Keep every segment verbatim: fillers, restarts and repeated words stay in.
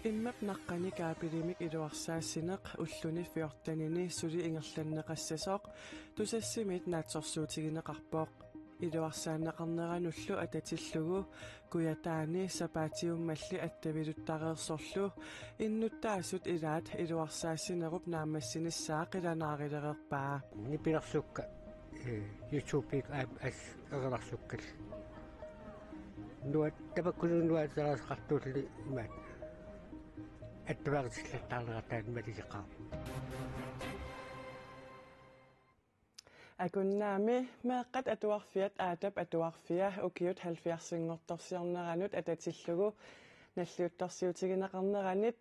Immap naqqani kaapilimik iluarsaassineq ulluni fjortenini suli ingerlanneqassasoq Tusassimiit naatsorsuutigineqarpoq. Iluarsaanneqarneranullu atatillugu Kujataani sapaatiummalli attaviluttareersorlu innuttaasut ilaat iluarsaassinerup naammassinissaa qilanaarilereerpaa. Nipilersukka, eh, YouTube-ik aap as erelarsukkal. Nuat tamakkununnga nuatsaraasaqartuulli imaat. Attaveqatillattaarnerataat maliseqaaq. Akunnaami meeqqat atuarfiat Aatap Atuarfia ukiut halvfjerdsinngortorsiorneranut atatillugu nalliuttorsiutigineqarneranit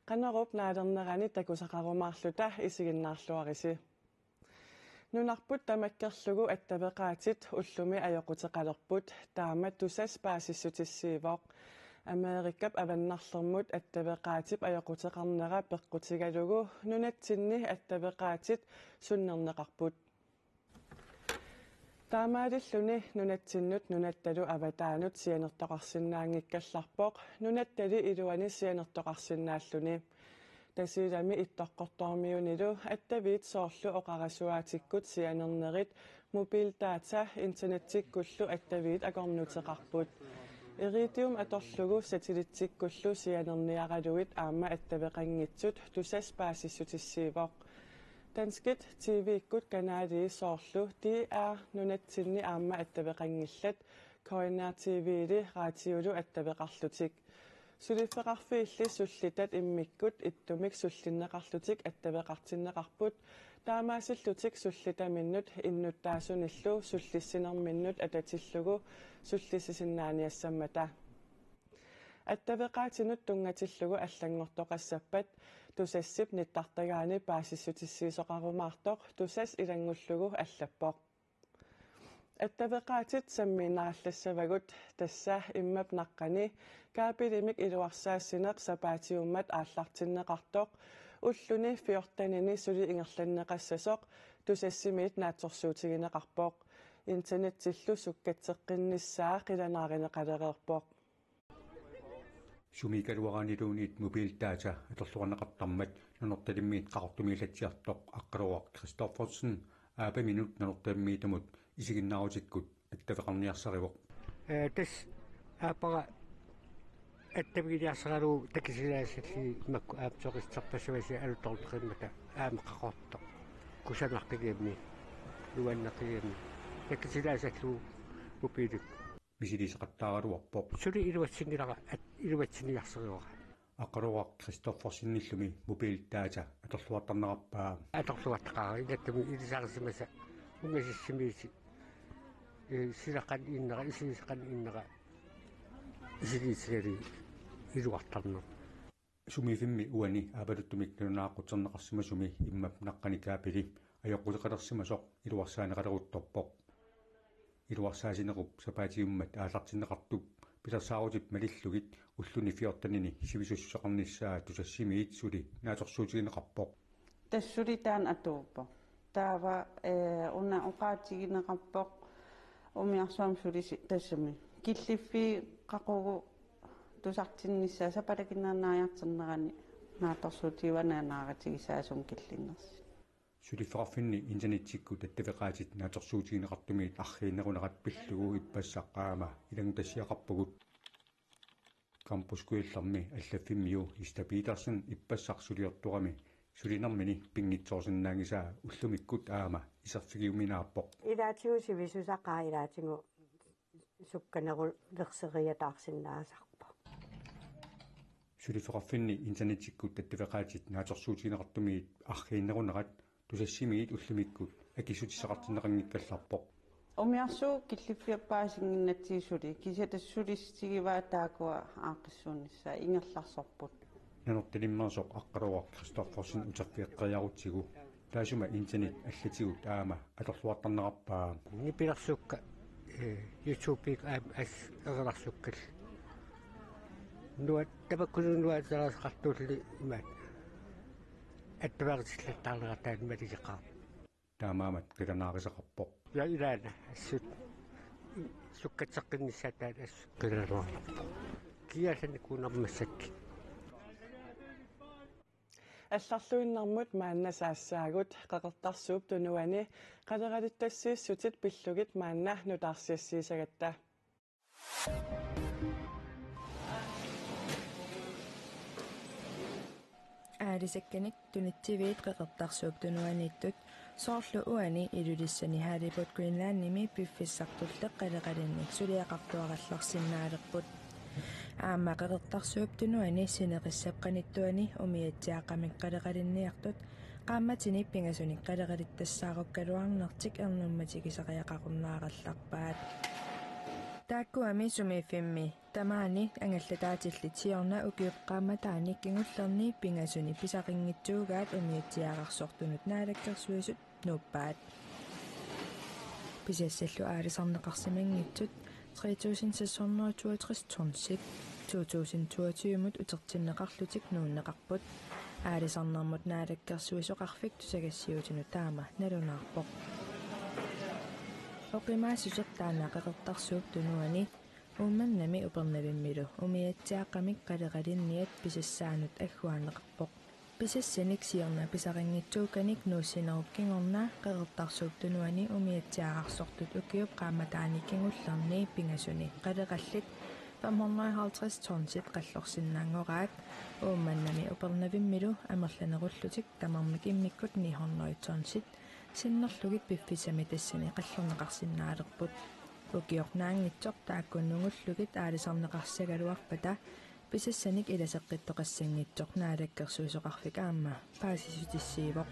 Qanorup naalernerani takusaqarumaarluta isiginnaarluarisi. Nunarput tamakkerlugu attaveqaatit ullumi ajoquteqalerput, taama Tusass paasissutissiivoq. Amerikap avannarlermut attaveqaatip ajoquteqarnera peqqutigalugu nunatsinni attaveqaatit sunnerneqarput. Taamaalilluni nunatsinnut nunattalu avataanut sianertoqarsinnaanngikkallarpoq, nunattali iluani sianertoqarsinnaalluni. Tasiilami Ittoqqortoormiunilu attaviit soorlu oqarasuaatikkut sianernerit mobiildata internettikkullu attaviit akornuteqarput. Iridium atorlugu satellittikkullu sianerniaraluit aamma attaveqanngitsut Tusass paasissutissiivoq. Danskit T V-ikkut kanalii soorlu D R nunatsinni aamma attaveqanngillat, K N R T V-li raatiulu attaveqarlutik. Suliffeqarfiilli sullitat immikkut ittumik sullinneqarlutik attaveqartinneqarput, taamaasillutik sullitaminnut innuttaasunillu sullissinerminnut atatillugu sullissisinnaaniassammata. Attaveqaatinut tunngatillugu allanngortoqassappat Tusassip nittartagaani paasissutissiisoqarumaartoq Tusass ilanngullugu allappoq. Attaveqaatit sammiinnarallassavagut, tassa immap naqqani kaapilimik iluarsaassineq sapaatiummat aallartinneqartoq ulluni fjortenini suli ingerlanneqassasoq Tusassimiit naatsorsuutigineqarpoq. Internetsillu sukkatseqqinnissaa qilanaarineqalereerpoq. Sumiikkaluaraanniluunniit mobiildata atorluarneqartarmat Nanortalimmiit Qaqortumiillatsiartoq Aqqaluaq Christoffersen aapaminut Nanortalimmiittumut isiginnaarutikkut attaveqarniarsarivoq. Ee, tassa aappara attaviginiarsaralugu takisilaassallugit makku aamma turistit tassavasi alutorneqimmata aamma Qaqortoq kusanartigiammi nuannertigiammi takisilaassallugit mobiilikkut. Misiliisaqattaaraluarpoq. Suli iluatsinnilara, at-, iluatsinniarsarivara. Aqqaluaq Christoffersenillumi mobiildata atorluartarnerarpaa. Atorluartaqaara, ilattumi ilisarisimasa ungasissimiisi, ee, silaqan innera, isigisaqan innera, isiliisigali iluartarneq. Sumiiffimmi uani aappaluttumik nalunaaqutserneqarsimasumi immap naqqani kaapili ajoquteqalersimasoq iluarsaaneqaleruttorpoq. Iluarsaasinerup sapaatiummat aallartinneqartup pilersaarutip malillugit ulluni fjortenini sivisussuseqarnissaa Tusassimiit suli naatsorsuutigineqarpoq. Tassa suli taanna atuuppoq. Taava, ee, una oqaatigineqarpoq umiarsuarmi suli si-, tassami killiffiit qaqugu tusartinnissaa sapalakinnernaariartornerani naatsorsuutigivaannaa naaratigisaasumik killinnersi. Suliffeqarfinni internettikkut attaveqaatit naatsorsuutigineqartumiit arriinnerunerat pillugu ippassaq aamma ilanngutassiaqarpugut. Campus Kujallermi allaffimmiu Ista Petersen ippassaq suliortorami sulinermini pinngitsoorsinnaanngisaa ullumikkut aamma iserfigiuminaappoq. Ilaatigut sivisusaqaaq, ilaatigut sukkanerulerseriataarsinnaasarpoq. Suliffeqarfinni internettikkut attaveqaatit naatsorsuutigineqartumiit arriinnerunerat Tusassimiit ullumikkut akissutissaqartinneqanngikkallarpoq. Umiarsuup killiffiup paasinnginnatsigu suli, kisianni tassa sulissutigivaa taakkua aaqqissuunnissaat ingerlarsorput. Nanortalimmeersoq Aqqaluaq Christoffersen uterfigeqqeriarutsigu taassuma internet allatigut aamma atorluartarnerarpaa. Nipilersukka, ee, YouTube-ik aap as erelarsukkal. Nuat tamakkununnga nuatsaraasaqartuulli imaat. Attaveqatillattaarnerataat maliseqaaq. Taamaammat qilanaarisaqarpoq. Ja ilaana assut sukkatseqqinnissaataat assut qilanaarpoq. Kiallanik kuunarmassakkut. Allarluinnarmut maanna saassaagut Qeqertarsuup Tunuani qaleralittassiissutit pillugit maanna nutaarsiassiisagatta. Aalisakkanik tunitsiviit Qeqertarsuup Tunuaniittut soorlu uani Ilulissani Halibut Greenlandimi piffissartulli qaleralinnik suliaqartuarallarsinnaalerput. Aamma Qeqertarsuup Tunuani sinerissap qanittuani umiatsiaaqqamik qaleralinniartut qaammatini pingasunik qaleralittassaarukkaluarnertik ernummatigisariaqarunnaarallarpaat. Taakkuami sumiiffimmi tamaani angallataatillit siorna ukiup qaammataani kingullerni pingasuni pisaqanngitsuugaat umiatsiaararsortunut naalakkersuisut nuuppaat. Pisassallu aalisarneqarsimanngitsut tre tusind seks hundrede og toogtres tonsit to tusind toogtyve-mut utertinneqarlutik nuunneqarput. Aalisarnermut naalakkersuisoqarfik tusagassiuutinut taama nalunaarpoq. Oqimaassuseq taanna Qeqertarsuup Tunuani Uummannami Upernavimmilu umiatsiaaqqamik qaleralinniat pisassaanut agguaanneqarpoq. Pisassanik siorna pisaqanngitsuukkanik nuussinerup kingorna Qeqertarsuup Tunuani umiatsiaararsortut ukiup qaammataani kingullerni pingasuni qalerallit fem hundrede og halvtreds tonsit qallorsinnaanngoraat. Uummannami Upernavimmilu amerlanerullutik tamarmik immikkut ni hundrede tonsit sinnerlugit piffissami tassani qallorneqarsinnaalerput. Ukioq naanngitsoq taakku nungullugit aalisarneqassagaluarpata pisassanik ilaseqqittoqassanngitsoq naalakkersuisoqarfik aamma paasissutissiivoq.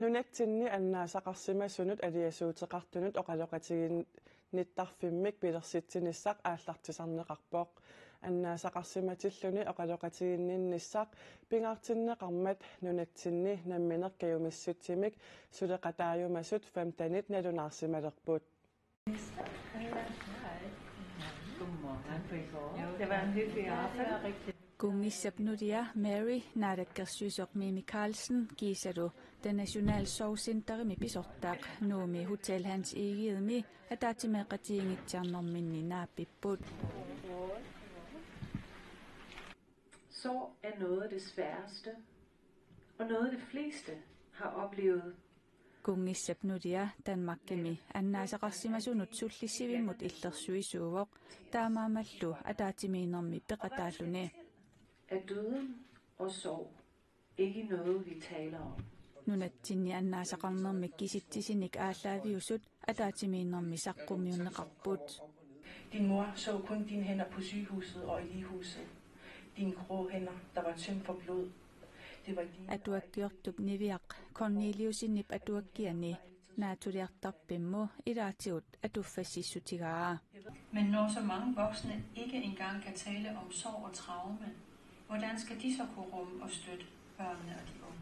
Nunatsinni annaasaqarsimasunut aliasuuteqartunut oqaloqatigiinnittarfimmik pilersitsinissaq aallartisarneqarpoq. Annaasaqarsimatilluni oqaloqatigiinninnissaq pingaartinneqarmat nunatsinni nammineq kajumissutsimik suleqataajumasut femtenit nalunaarsimalerput. Godmorgen. Det var en hyggelig aften. Kunngissap nulia Mary, naalakkersuisoq Mimi Karlsen kiisalu Det Nationale Sorgcenterimi pisortaq Nuummi Hotel Hans Egedemi ataatsimeeqatiginngitsiarnerminni naapipput. Sorg er noget af det sværeste, og noget de fleste har oplevet. Kunngissap nulia Danmarkimi annaasaqarsimasunut sullissivimmut illersuisuuvoq, taamaammallu ataatsimiinnermi peqataalluni. Er døden og sorg ikke noget, vi taler om? Nunatsinni annaasaqarnermik kisitsisinik aallaaviusut ataatsimiinnermi saqqummiunneqarput. Din mor så kun dine hænder på sygehuset og i ligehuset. Dine grå hænder, der var tømt for blod. Det var dine... Atuakkiortup niviaq Corneliusenip atuakkiani naatsuliartarfimmu ilaatigut atuffassissutigaa. Men når så mange voksne ikke engang kan tale om sorg og traume, hvordan skal de så kunne rumme og støtte børnene og de unge?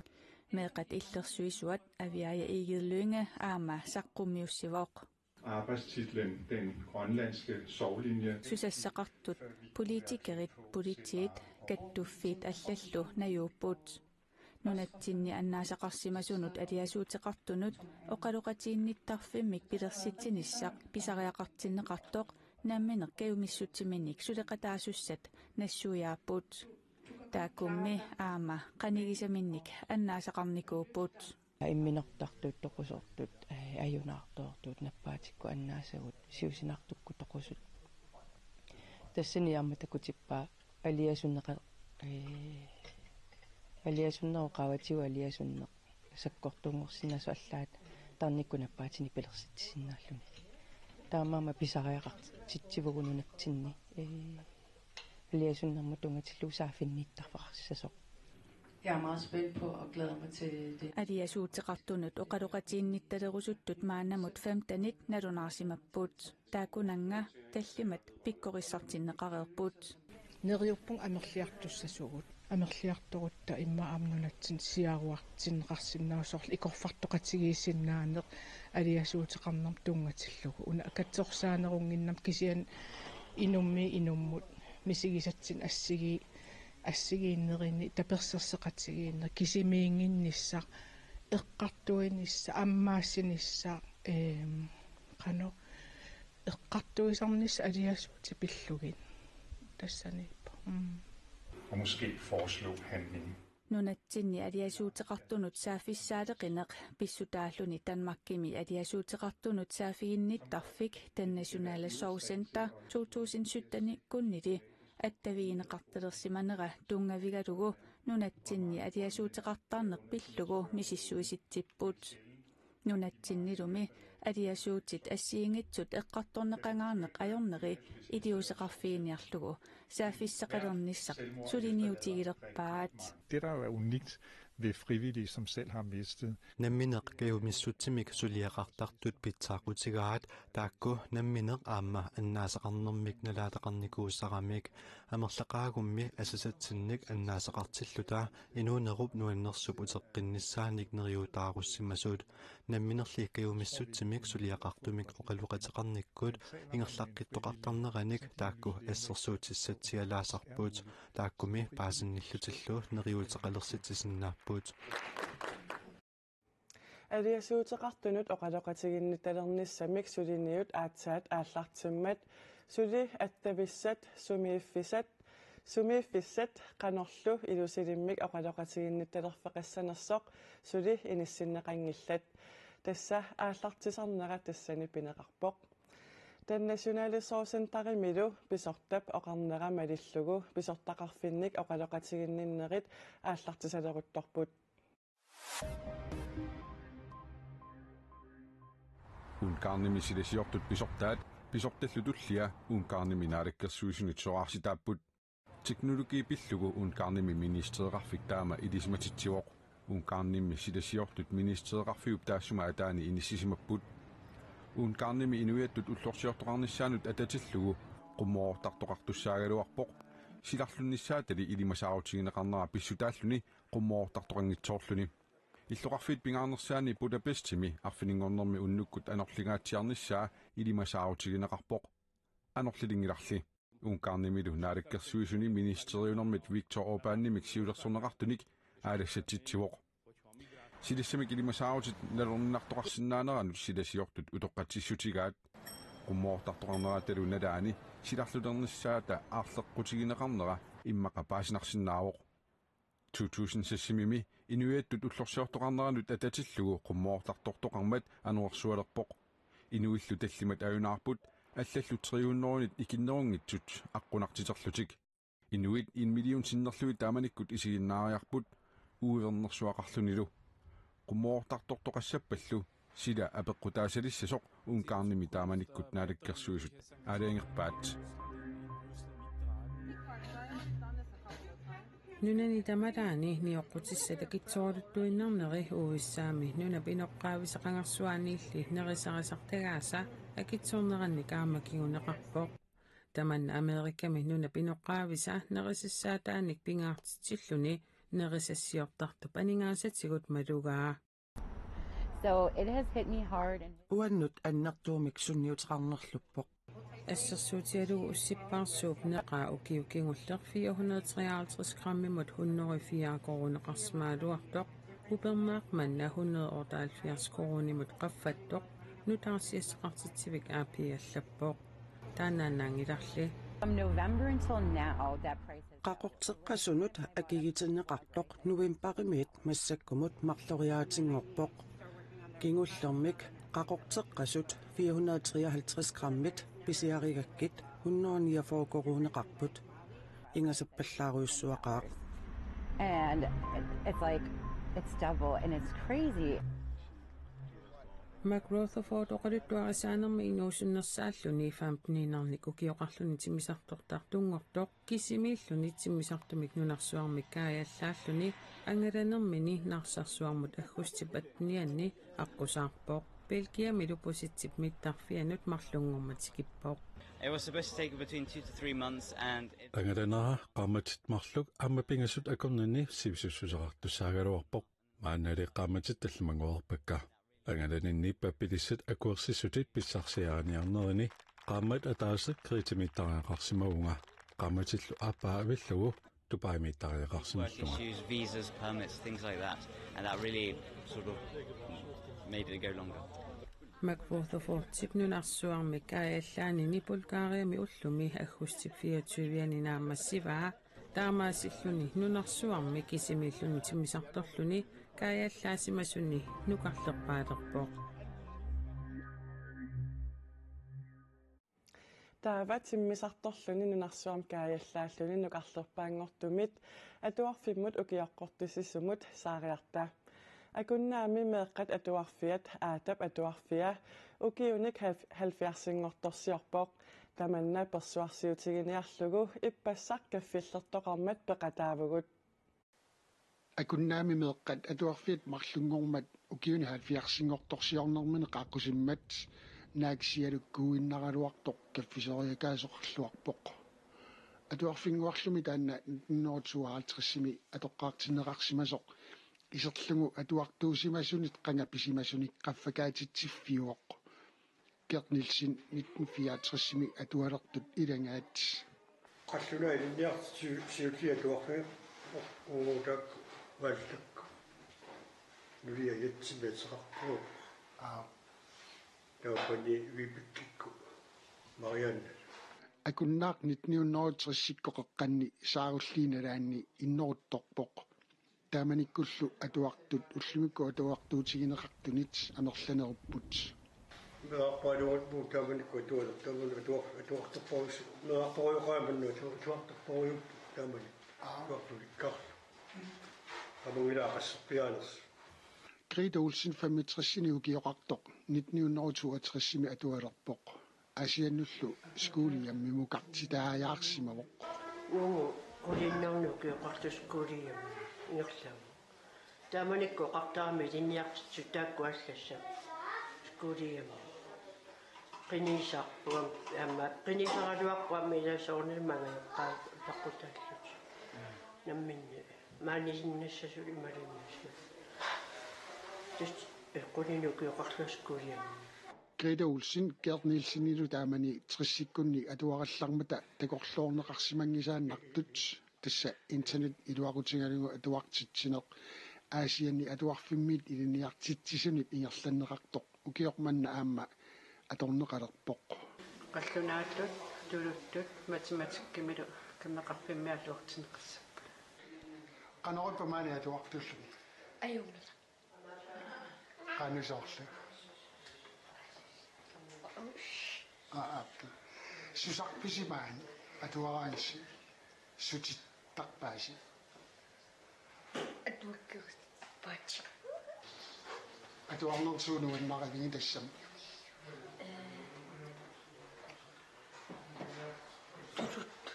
Meeqqat illersuisuat Aviaja Egede Lynge aamma saqqummiussivoq. Arbejdstitlen Den Grønlandske Sorglinje. Susassaqartut politikerit, politiit, kattuffiit allallu najuupput. Nunatsinni annaasaqarsimasunut aliasuuteqartunut oqaloqatigiinnittarfimmik pilersitsinissaq pisariaqartinneqartoq nammineq kajumissutsiminik suleqataasussat nassuiaapput. Taakkummi aamma qanigisaminnik annaasaqarnikuupput. Imminortartut, toqusoortut, eh, ajunaartoortut, nappaatikkut annaasagut, siusinartukkut toqusut. Tassani aamma takutippaa aliasunneqa-, eh, aliasunnerup qaavatigut aliasunneq sakkortunngorsinnaasoq allaat tarnikkut nappaatinik pilersitsisinnaalluni. Taamaammat pisariaqartitsivugut nunatsinni, eh, aliasunnermut tunngatillugu saaffinniittarfeqarsinnaasoq. Jeg er meget spændt på og glæder mig til det. Aliasuuteqartunut oqaloqatigiinnittalerusuttut maannamut femtenit nalunaarsimapput. Taakkunannga tallimat pikkorissartinneqareerput. Neriuppunga amerliartussasugut. Amerliartorutta immaqa aamma nunatsinni siaruartinneqarsinnaasoq, soorlu ikorfartoqatigiissinnaaneq aliasuuteqarnermut tunngatillugu. Una katsorsaanerunnginnama kisianni inummiit inummut misigisatsinnik assigii-, assigiinnerini tapersersoqatigiinneq, kisimiinnginnissaq, eqqartuinissaq, ammaassiinissaq, eem, qanoq eqqartuisarnissaq aliasuutit pillugit. Tassaniippoq. Mm. Og måske foreslå handling. Nunatsinni aliasuuteqartunut saaffissaaleqineq pissutaalluni Danmarkimi aliasuuteqartunut saaffiginnittarfik Den Nationale Sorgcenter to tusind sytten-ikkunnili attavigineqartalersimanera tunngavigalugu nunatsinni aliasuuteqartarneq pillugu misissuisitsipput. Nunatsinnilumi aliasuutit assigiinngitsut eqqartorneqangaarneq ajorneri iliuuseqarfiginiarlugu saaffissaqalernissaq suliniutigilerpaat. Det, der jo er unikt ved frivillige, som selv har mistet. Nammineq kajumissutsimik suliaqartartut pitsaaqutigaat taakku nammineq aamma annaasaqarnermik nalaataqarnikuusaramik. Amerlaqaagummi asasatsinnik annaasaqartilluta inuunerup nuannersup uteqqinnissaanik neriuutaarussimasut. Namminerli kajumissutsimik suliaqartumik oqaloqateqarnikkut ingerlaqqittoqartarneranik taakku assersuutissatsialaasarput. Taakkumi paasinnillutillu neriuuteqalersitsisinnaarput. Aliasuuteqartunut oqaloqatiginnittalernissamik suliniut aatsaat aallartimmat suli attavissat sumiiffissat sumiiffissat qanorlu ilusilimmik oqaloqatiginnittalerfeqassanersoq suli inissinneqanngillat. Tassa aallartisarnera tassani pineqarpoq. Den Nationale Sorgcenterimilu pisortap oqarnera malillugu pisortaqarfinnik oqaloqatiginninnerit aallartisaleruttorput. Ungarnimi silasiortut pisortaat pisortallu tullia Ungarnimi naalakkersuisunit soraarsitaapput. Teknologi pillugu Ungarnimi ministereqarfik taama ilisimatitsivoq. Ungarnimi silasiortut ministereqarfiup taassuma ataani inissisimapput. Ungarnimi inuiattut ullorsiortoqarnissaanut atatillugu qummoortartoqartussaagaluarpoq. Silarlunnissaatali ilimasaarutigineqarnera pissutaalluni qummoortartoqanngitsoorluni. Illoqarfiit pingaarnersaanni Budapestimi arfininngornermi unnukkut anorlingaatsiarnissaa ilimasaarutigineqarpoq. Anorlinngilarli. Ungarnimilu naalakkersuisuni ministeriunermit Viktor Orbanimik siulersorneqartunik aalassatsitsivoq. Silassamik ilimasaarutit nalorninartoqarsinnaaneranut silasiortut utoqqatsissutigaat. Qummoortartoqarneratalu nalaani silarlulernissaata aarleqqutigineqarnera immaqa paasinarsinnaavoq. To tusind seks-imi inuiattut ullorsiortoqarneranut atatillugu qummoortartortoqarmat anorersualerpoq. Inuillu tallimat ajunaarput allallu tre hundredenit ikinnerunngitsut aqqunartiterlutik. Inuit en million sinnerlugit taamanikkut isiginnaariarput uivernersuaqarlunilu. Qummoortartortoqassappallu sila apeqqutaasalissasoq Ungarnimi taamanikkut naalakkersuisut aalajangerpaat. Nunani tamalaani nioqqutissat akitsoraluttuinnarneri U S A-mi nunap inoqqaavisa qangarsuaaniilli nerisarisartagaasa akitsornerannik aamma kinguneqarpoq. Tamanna Amerikami nunap inoqqaavisa nerisassaataanik pingaartitsilluni nerisassiortartup aningaasatigut malugaa. So it has hit me hard and Uannut annertuumik sunniuteqarnerluppoq. Assersuutigalugu Ussippaarsuup neqaa ukioq kingulleq fire hundrede treoghalvtreds grammimut hundrede og fire koruuneqarsimagaluartoq, upernaaq manna hundrede og otteoghalvfjerds koruunimut qaffattoq, nutaarsiassaqartitsivik A P allappoq. Taannaannaanngilarli. From November until now, that price has Qaqorteqqasunut akigitinneqartoq novembarimiit massakkumut marloriaatinngorpoq. Kingullermik qaqorteqqasut fire hundrede og treoghalvtreds grammit pisiarigakkit hundrede og niogfyrre koruuneqarput. Ingasappallaarujussuaqaaq. And it's like, it's double and it's crazy. Mark Rutherford oqaluttuarisaanermi inuusunnersaalluni femteniinnarnik ukioqarluni timmisartortartunngortoq kisimiilluni timmisartumik nunarsuarmik kaajallaalluni angalanermini narsarsuarmut aggustip attenianni aqqusaarpoq. Belgiamilu pusitsip mittarfianut marlunngormat tikippoq. It was supposed to take between two to three months and it Angalanera qaammatit marluk aamma pingasut akornanni sivisussuseqartussaagaluarpoq. Maannali qaammatit tallimanngoreerpakka. Angalaninni pappilissat akuersissutit pissarsiariniarnerini qaammat ataaseq Kretimiittariaqarsimavunga. Qaammatillu aappaa avillugu Dubaimiittariaqarsimallunga. Issues, visas, permits, things like that. And that really sort of made it go longer. Mark Rutherfordip nunarsuarmik kaajallaanini Bulgariami ullumi aggustip fireogtyve-ani naammassivaa. Taamaasilluni nunarsuarmi kisimiilluni timmisartorluni kaajallaasimasuni nukarlerpaalerpoq. Taava timmisartorluni nunarsuarmi kaajallaalluni nukarlerpaanngortumit atuarfimmut ukioqqortussisumut Saariarta. Akunnaami meeqqat atuarfiat Aatap atuarfia ukiunik halv-, halvfjerdsinngortorsiorpoq. Tamanna persuarsiutiginiarlugu ippassaq kaffillertoqarmat peqataavugut. Akunnaami meeqqat atuarfiat marlunngormat ukiuni halvfjerdsinngortorsiornermini qaaqqusimmat naak sialukkuuinnaraluartoq kaffisoriakaasoqarluarpoq. Atuarfinnguarlumi taanna nitten hundrede tooghalvtredsimi atoqqaartinneqarsimasoq iserlugu atuartuusimasunit qanga pisimasunik qaffakaatitsiffiuvoq. Gerd Nielsen nitten fireoghalvtredsimi atualertut ilagaat. Qallunaat ilinniartitsisut siulliit atuarfiat Uunguutak, Valdek, nulia Jetsimi ateqarpugut. Aa. Taava Pani, Vibekkikku, Marianne. Akunnaaq nitten hundrede tressikkoqaqqanni saarulliit nalaanni inneruttorpoq. Taamanikkullu atuartut ullumikkut atuartuutigineqartunit amerlanerupput. Meerarpaaluunngorput taamanikkut atuar-, taamani atuar-, atuartorparujus-, meerarparujoqaat maanna atu-, atuartorparujupput taamani. Aa. Atuartulikkaarlu. Aamma ilaa qasserpiaanersoq. Grete Olsen femogtresini ukioqartoq nitten hundrede toogtresimi atualerpoq. Aasiannullu Skuuliammimukartitaajaarsimavoq. Uungu qulinnarni ukioqartoq Skuuliammi ingerlavoq. Taamanikkut oqartarami ilinniartitsisut taakku allassappat Skuuliammi. Qiniisarpuam-, aamma, qiniisaraluarpuammi ilaa soorunami mangajoqqaat utaqqutaallutik. Namminneq maaniinnassasut imaluunniit. Tassa qulinik ukioqarlunga Skuuliammi. Grete Olsen Gerd Nielsenilu taamani tressikkunni atuarallarmata takorloorneqarsimanngisaannartut, tassa internet iluaqutigalugu atuartitsineq, Aasianni atuarfimmiit ilinniartitsisunit ingerlanneqartoq ukioq manna aamma atorneqalerpoq. Qallunaatut, tuluttut, matematikkimilu kammeqarfimmi atuartinneqassapput. Qanoq ippa maani atuartuulluni? Ajunngilaq. Qanoq soorlu? Aa, aap. Susarpisi maani atuaraansi, sutittarpaasi? Atuakkerpaat. Atuarnerit suut nuannarivigit tassami? Ee, tuluttut.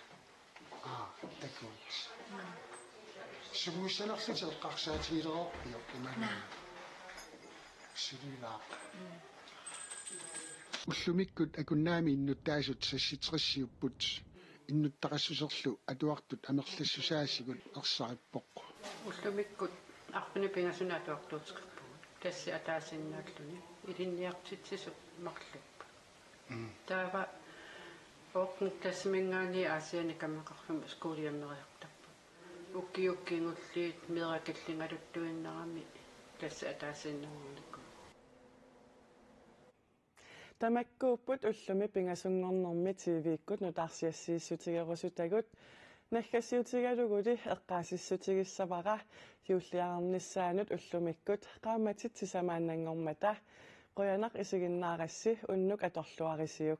Aa, takuuk. Sungiussanerlutit eqqarsaatigilereerpiuk imaluunniit? Naa. Suli ilaaq. Mm. Ullumikkut Akunnaami innuttaasut seksogtresiupput, innuttaqassuserlu atuartut amerlassusaasigut ersarippoq. Ullumikkut arfineq-pingasuni atuartuuteqarpugut. Tassa ataasiinnaalluni ilinniartitsisut marluupput. Mm. Taava ottende klassiminngaanniit Aasianni kammeqarfimmi Skuuliammeriartorput. Ukiut kingulliit meerakilligaluttuinnarami tassa ataasiinnarnikuuvoq. Tamakkuupput ullumi pingasunngornermi T V-kkut nutaarsiassiissutigerusutagut. Naggassiutigaluguli eqqaasissutigissavara juulliarnissaanut ullumikkut qaammatit sisamaannanngormata. Qujanaq isiginnaarassi, unnuk atorluarisiuk.